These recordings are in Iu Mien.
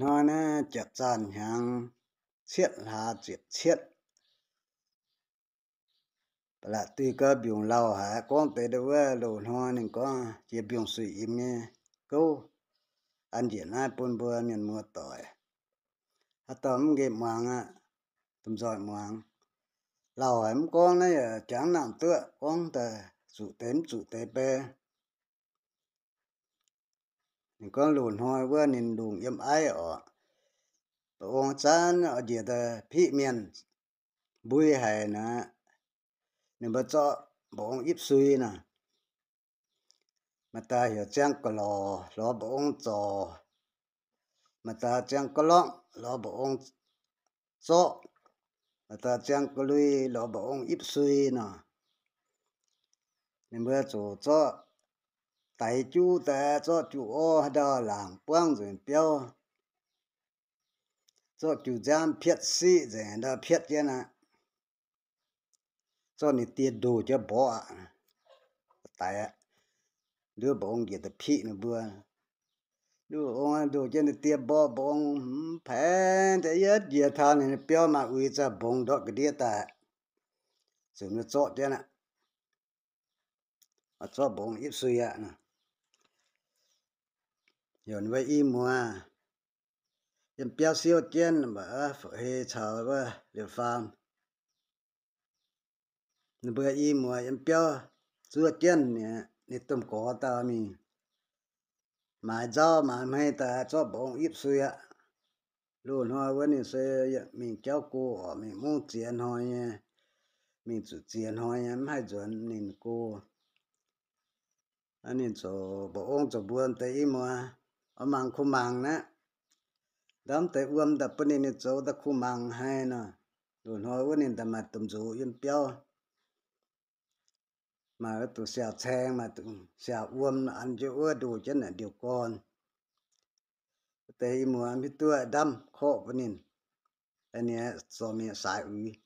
Hnoi naaiv jiepc zaanh hnyangx cietv hlaax ziepc cietv. Ba'laqc duih gau mbiungc lauh haic, gorngv deix ndau wuov loz-hnoi ninh gorngv jiex mbiungc-suiv im nyei gouv, an njiec naaiv bun mbuo mienh muoz doic. Haaix dauh mv nqemh muangx aqv, domh nzoih muangx. Lauh haic mv gorngv naaiv yaac jangx nangc duqv gorngv daaih zuqc deix mv zuqc deix bei. Ninh gorngv loz-hnoi wuov ninh lungh yiem aiv orqc, mba'ong zanv oix njiec daaih piqv mienh mbui haic naaic, ninh mbuo zorqv mba'ong ipv sui nor. Maaih daaih heuc ziangh ga'lorc lorz mba'ong zorc, maaih daaih ziangh ga'lorngv lorz mba'ong zorqv, maaih daaih ziangh ga'lui lorz mba'ong ipv sui nor. Ninh mbuo zuqc zorqv daix juv daaih, zorqv juv orv haaix ndau laangc buangv nzengc biauv, zorqv juv nziaamv pietv siqv nzengc ndau pietv jienv aqv. Zorqv ninh die ndoh jienv mborqv aqv. Daix aqv. Nduov mba'ong njiec daaih piqv ninh mbuo. Nduov mba'ong ndoh jienv ninh die mborqv, mba'ong mv paengx daaih yietv njiec taux ninh biauv maaih uix zaah mbongx ndortv ga'ndiev daaih, zuqc ninh zorqv jienv aqv. Zorqv mba'ong ipv sui aqv. Heuc ninh mbuo i muoz yiem biauv siouv jienv, mv baac hei caux wuov liepc faam. Ninh mbuo i muoz yiem biauv zuov jienv, ninh domh gorx dauh mingh maaiz nzauv maaiz hmei daaih zorqv mba'ong ipv sui aqv. Loz-hnoi wuov ninh se mingh jauv go orqc, mingh mungv ziex hnoi nyei, mingh zuqc ziex hnoi nyei, mv haih nzuonx ninh go. Ninh zoux mba'ong zoux mbuo deix i muoz, oix mangc kuh mangc naaiv. Ndamv deix wuom daaih bun ninh, ninh zoux daaih kuh mangc haic nor. Loz-hnoi wuov ninh daaih maaih domh nzox yiem biauv, maaih wuov duqv siaauc caeng, maaih duqv siaauc wuom, an jienv wuov ndoh jienv naaic ndiouh gorn. Wuov deix i muoz mv hiuv duqv ndamv korqv bun ninh. Ninh zorc mingh saaix uix,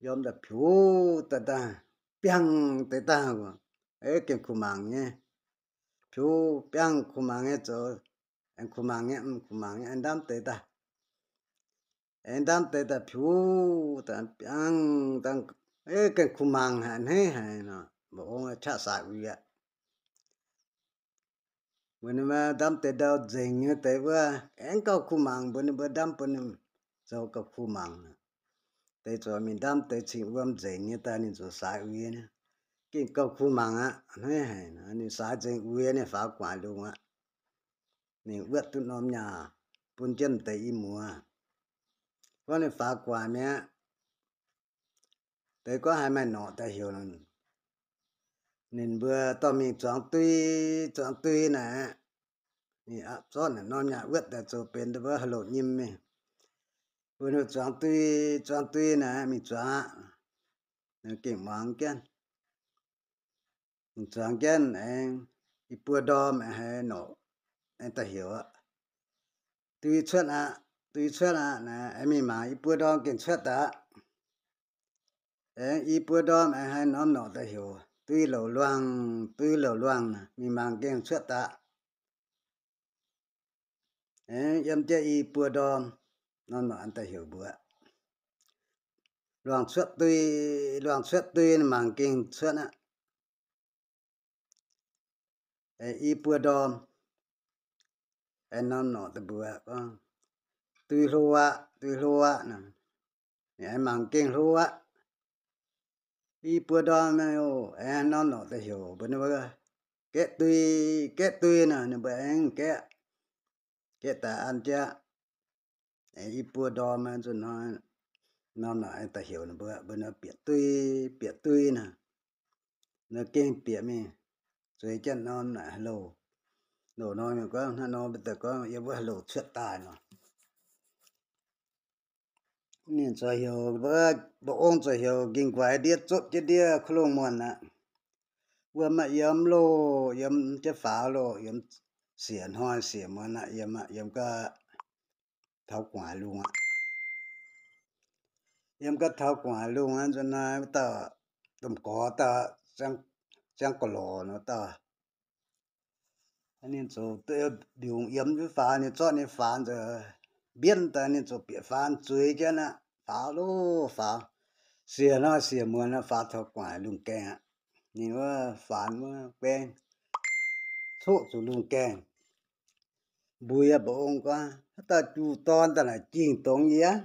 yiem daaih piuv daaih dangh, biangh deix dangh, gengh kuh mangc nyei. Piuv biangh kuh mangc nyei zoux, aengx kuh mangc nyei, kuh mangc nyei, aengx ndamv deix daaih. Aengx ndamv deix daaih piuv daaih biangh dangh, gengh kuh mangc haic, hneiv haic nor, mba'ong qaqv saaix uix aqv. Mbuox ninh mbuo ndamv deix ndau nzengc nyei deix wuov, aengx gauh kuh mangc, mbuox ninh mbuo ndamv bun ninh zoux gauh kuh mangc. Deix zuqc mingh ndamv deix cing wuom nzengc nyei daaih ninh zoux saaix uix, gengh gauh kuh mangc aqv, hneiv haic. Ninh saaix nzengc uix, ninh faaux gu'nguaaic lungh aqv. Ninh wuotv duqv norm nyaah bun jienv deix i muoz. Gorngv ninh faaux gu'nguaaic mi'aqv, deix gorngv haaix maaih norqc daaih heuc ninh mbuo dorh mingh zuangx dui, zuangx dui naaic. Ninh zorqv naaic norm nyaah wuotv daaih zoux benx wuov haaix loc nyim mingh. Mbuo zuangx dui, zuangx dui naaic mingh zuangx aqv. Ninh gengh muangx jienv. Mingh zuangx jienv aengx i buo ndorm aengx haaix norqc aengx daaih heuc aqv. Dui cuotv aqv, dui cuotv aqv naaic, aengx mingh mangc i buo ndorm gengh cuotv daaih aqv. Aengx i buo ndorm aengx haaix norm norqc daaih heuc, dui louc luangh, dui louc luangh, mingh mangc gengh cuotv daaih aqv. Aengx yiem jienv i buo ndorm, norm norqc an daaih heuc mbuo, luangh cuotv dui, luangh cuotv dui, mangc gengh cuotv aqv. I buo ndorm, aengx norm norqc daaih mbuox gorngv, dui hlo aqv, dui hlo aqv. Ninh aengx mangc gengh hlo aqv. I buo ndorm, aengx norm norqc daaih heuc mbuo, gaeqv dui, gaeqv dui nor, ninh mbuo aengx gaeqv, gaeqv daaih an jienv. Aengx i buo ndorm, norm norqc aengx daaih heuc ninh mbuo, mbuo bieqc dui, bieqc dui nor, ninh gengh bieqc mingh, zueiz jienv norm naaic haaix louh. Loz-hnoi mienh gorngv hnangv nor, mbuo daaih gorngv yiem wuov haaix louh cuotv daaih nor. Ninh ziouc heuc, mba'ong ziouc heuc nqingh guaix ndiev zopv jienv ndiev kuv lungh muonh aqv. Wuom aeqv, yiem loh, yiem jienv faaux loh, yiem siec hnoi siec muonz aqv, yiem aqv, yiem gau taux gu'nguaaic lungh aqv. Yiem gau taux gu'nguaaic lungh aqv, nzunc naaiv wuov dauh domh gorx dauh, ziangh ga'lorc nor dauh, ninh ziouc mbiungc yiem jienv faaux, ninh zorqv ninh faaux nzengc, mbienv daaih ninh ziouc bieqc faan zueiz jienv aqv. Faaux loh faaux, siec nor siec muonz nor faaux taux gu'nguaaic lungh gaengh aqv. Ninh wuov faan wuov guei coqv zuqc lungh gaengh. Mbuox yie mba'ong gorngv, haaix dauh juh dorn daaih naaic jingh dongz yie aqv.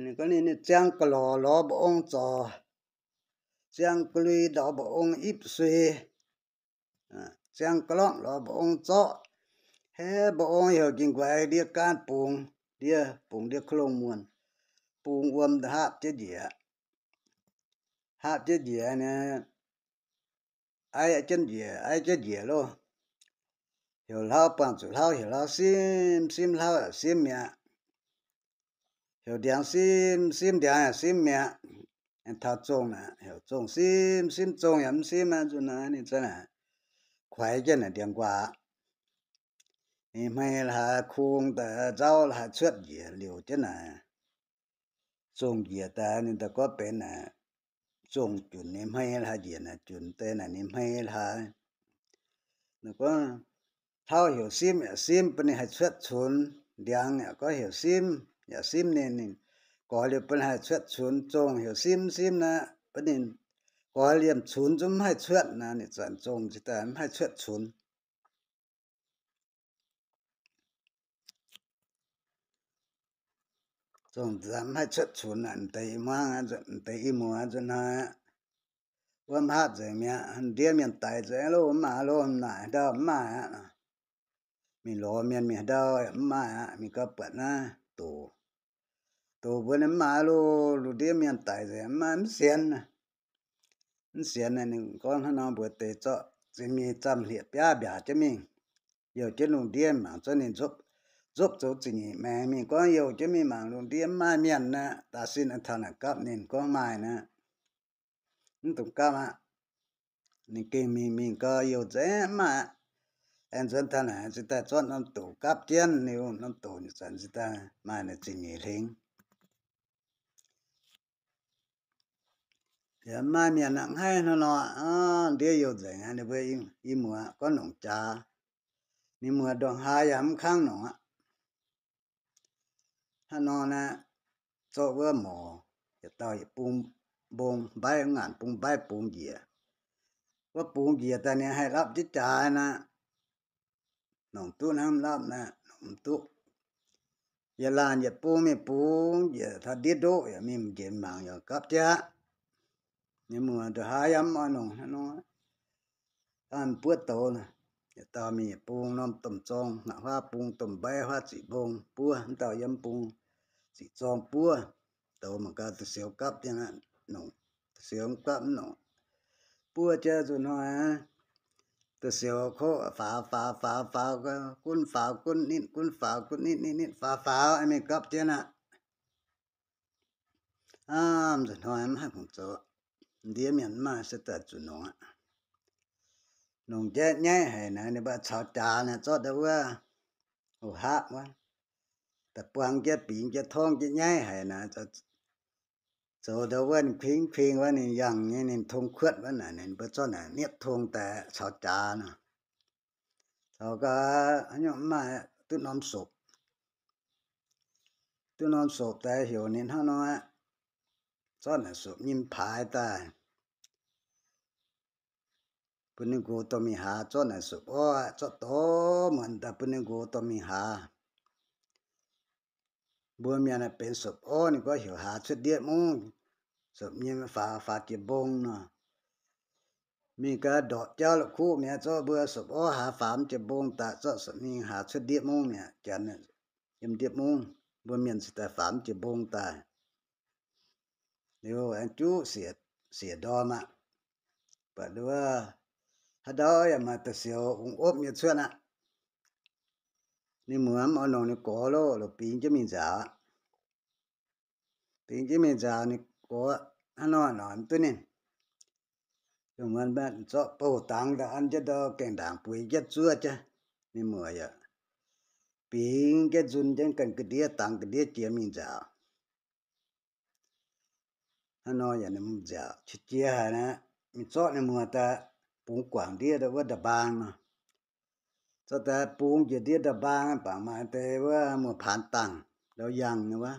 Ninh gorngv ninh ziang ga'lorc lorz mba'ong zorc, ziang ga'lui lorz mba'ong ipv sui, ziang ga'lorngv lorz mba'ong zorqv. Heh, mba'ong heuc gengh nquaix ndie gaanv bungx, ndie bungx ndie kuv longh muonh, bungx wuom haapv jienv njiec, haapv jienv njiec, aiv jienv njiec, aiv jienv njiec loh. Heuc hlauv buangh zuqc hlauv, heuc hlauv simv, simv hlauv yaac simv mi'aqv. Heuc ndiangx simv, simv ndiangx yaac simv mi'aqv. Taux zongh naaic, heuc zongh simv, simv zongh yaac mv simv aqv. Nzunc naaiv ninh za'naaic kuaix jienv naaic ndiangx-nquaah. Ninh hmei la'haaix kung daaih nzauv la'haaix cuotv njiec liouc jienv naaic. Zongh njiec daaih ninh daaih gorngv benx naaic, zongh junc ninh hmei la'haaix njiec naaic, junc deix naaic ninh hmei la'haaix. Ninh gorngv hlauv heuc simv yaac simv, bun ninh haih cuotv cunx. Ndiangx yaac gorngv heuc simv yaac simv, ninh, ninh goix liuz bun ninh haih cuotv cunx. Zongh heuc simv simv naaic, bun ninh goix liemh cunx zungv mv haih cuotv naaic, ninh zanc zongh jiex daaih mv haih cuotv cunx. Zongh mv haih cuotv cunx aqv. M'deix i muangv, m'deix i muoz nzunc hnoi aqv, wuov mv haapv nzengc mi'aqv. Ndiev mienh daix nzengc loh, mv maaih loh, naaic ndau mv maaih aqv. Mingh lorz mienh mingh ndau mv maaih aqv. Mingh gau buatc naaiv doc, doc mbuo ninh mv maaih loh, lungh ndiev mienh daix nzengc, mv maaih, mv sienx. Mv sienx, ninh gorngv hnangv nor mbuox deix zorqv zingh mingh zamh hlieqv biaav mbiaac jienv mingh, youh jienv lungh ndiev mangc zorqv ninh nzopv, nzopv zoux ziepc nyeic maengx mingh, gorngv youh jienv mingh mangc lungh ndiev mv maaih mienh aqv. Da'sin taux naaic gapv ninh gorngv maaih aqv, mv dungx gapv aqv. Ninh gengh mingh, mingh gau youh nzengc mv maaih aqv. Aengx nzuonx taux naaic cingx daaih zorqv norm doc gapv jienv, liuz norm doc nyei zanc cingx daaih maaih naaic ziepc nyeic hlengx. Yaac mv maaih mienh aqv. Hnangv haaix nor nor, ndiev youh nzengc aqv. Ninh mbuo i muoz gorngv nongc jaax, ninh muoz ndongc haaix yaac mv kangv nongc aqv. Hnangv nor naaiv, zorqv wuov morc yietc dauh yietc bung mbong mbaiv, ngaanc bung mbaiv bungx njiec. Wuov bungx njiec daaih ninh haih lapv jienv jaax naaiv. Nongc duqv hnangv lapv naaiv, nongc duqv. Yietc laanh yietc bung mingh bungx njiec taux ndiev ndoqv yaac mingh njiec mangc yaac gapv jienv aqv. Ninh muoz ndongc haaix yaac mv oix nongc hnangv nor. Aa, buov douz, yietc dauh mingh yietc bung norm domh zorng, ngapc huaav bung domh mbaiv huaav ziqc mbong buov, mv dauh yiem bung ziqc zorng buov. Douz mangc gaax da'siux gapv jienv aqv, nongc, da'siux mv gapv mv nongc. Buov jienv zuqc hnoi, da'siux koqv faaux faaux faaux faaux, gunv faaux gunv nitv, gunv faaux gunv nitv, nitv nitv faaux faaux, mingh gapv jienv aqv. Aa, zuqc hnoi mv haih fungc zoux, ndiev mienh mv maaih se daaih zuqc nongc aqv. Nongc jaiv nyaiv haic naaic, ninh mbuo caux jaax naaic zorqv ndau wuov, o, hapv wuov, da'buang jienv bingx jienv torngv jienv nyaiv haic naaic, zoux ndau wuov ninh kuing kuing wuov, ninh yangh nyei ninh tong kuotv wuov naaic, ninh mbuo zorqv naaic niepv tong daaih caux jaax nor. Caux gau, haaix nyungc mv maaih, duqv norm sopc, duqv norm sopc daaih heuc ninh hnangv nor aqv. Zorqv naaic sopc nyim paaix daaih bun ninh nqox dorh mingh haaz, zorqv naaic sopc orv aqv, zorqv dorh muonc daaih bun ninh nqox dorh mingh haaz. Mbuo mienh aeqv, benx sopc orv ninh gorngv heuc haaz cuotv ndiev mungv, sopc nyim faaux, faaux jiex mbong nor. Mingh gaax ndorqc jauv la'kuqv mi'aqv, zorqv mbuo sopc orv haaz faaux mv jiex mbong daaih, zorqv sopc nyim haaz cuotv ndiev mungv mi'aqv. Janx yiem ndiev mungv, mbuo mienh cingx daaih faaux mv jiex mbong daaih. Liuz aengx juqv siec ndorm aqv. Buatc wuov haaix ndau yaac maaih da'siux ungx opv nyei cuotv aqv. Ninh muoz mv oix nongc ninh gorx loh, lorz bingx jienv mingh nzaaux aqv. Bingx jienv mingh nzaaux ninh gorx hnangv nor nor mv duqv ninh. Dongh muonz zorqv bouh dangx daaih an jienv ndau gaengh ndaangc bueix jienv zuov jienv. Ninh muoz yaac bingx jienv nzun jienv ganh ga'ndiev dangx ga'ndiev jiex mingh nzaaux. Hnangv nor yaac ninh mingh nzaaux qiex jiez haic naaic, mingh zorqv ninh muoz daaih bungx guangc ndiev ndau wuov nda'mbaang nor. Zorqv daaih bungx njiec ndiev nda'mbaang, bangc maaih deix wuov muoz-paanx dangh, ndau yangh nyei wuov,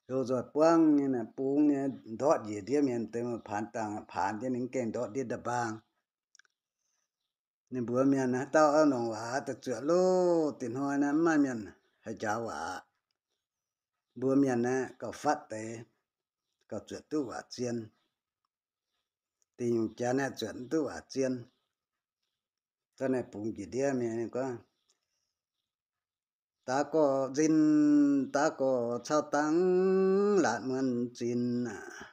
hlo nzoih buangv nyei, bungx nyei, ndortv njiec ndiev mienh deix muoz-paanx dangh, paanx jienv ninh mv gaengh ndortv ndiev nda'mbaang. Ninh mbuox mienh, haaix dauh oix longc waac daaih zuotc loh. Dinh hnoi naaiv mv maaih mienh haih njaaux waac. Mbuox mienh aeqv, gauh fatv deix, gauh zuotc duqv waac zien. Dingc janx aeqv, zuotc mv duqv waac zien. Da'naaiv bungx njiec ndiev mienh gorngv, daav gorx nzinh, daav gorx caux dangh, laatc muonz zinh aac.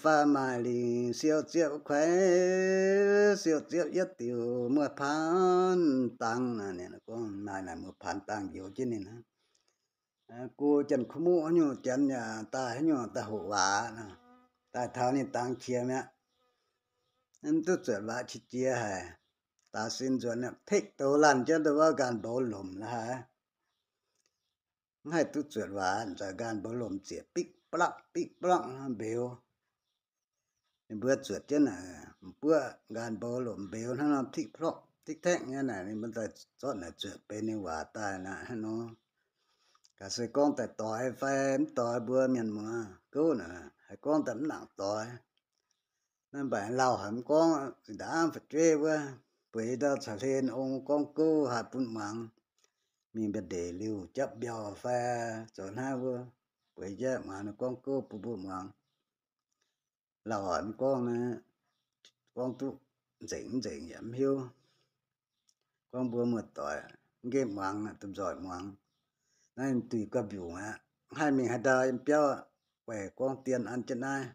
Faah maaih lingc siou ziepv kuaix, siou ziepv yietv diuc muoz-paanx dangh. Ninh gorngv maaih naaic muoz-paanx dangh njoux jienv ninh aqv. Gu Janx-Kuv Muqv haaix nyungc, Janx yaac daaih haaix nyungc daaih hoqc waac nor, daaih taux ninh dangx qiex mi'aqv. Mv duqv zuotc waac qiex jiez haic. Daaih sin nzuonx tekv douz laanh jienv ndau wuov nqaanh mboux lomc la'haaix. Mv haih duqv zuotc waac, nzauc nqaanh mboux lomc ziec bikv blakv bikv blakv mbeux. Ninh mbuo zuotc jienv naaic, m'buoqv nqaanh mboux lomc mbeux hnangv nor tikv plorqv tikv taekv nyei naaic, ninh mbuo daaih zorqv naaic zuotc benx ninh waac daaih naaic hnangv nor. Gaax se gorngv daaih doix fai mv doix mbuo mienh muoz gouv naaic, haih gorngv daaih mv nangc doix. Naaiv mbaeqc lauh haic mv gorngv, zinh ndaangc fu'jueiv wuov, bueix ndau caux hlen ong gorngv gouv haih bun muangx. Mingh mbiauh ndeic liuz japv mbiauh fai zoux hnangv wuov, bueix jaiv muangx ninh gorngv gouv bun mbuo muangx. Lauh haic mv gorngv naaiv, gorngv duqv nzengc mv nzengc yaac mv hiuv. Gorngv mbuo muoz-doic mv nqemh muangx, domh nzoih muangx. Naaiv duih gauh mbiungc aqv. Mv haih mingh haaix ndau yiem biauv, weic gorngv dien an jienv naaiv.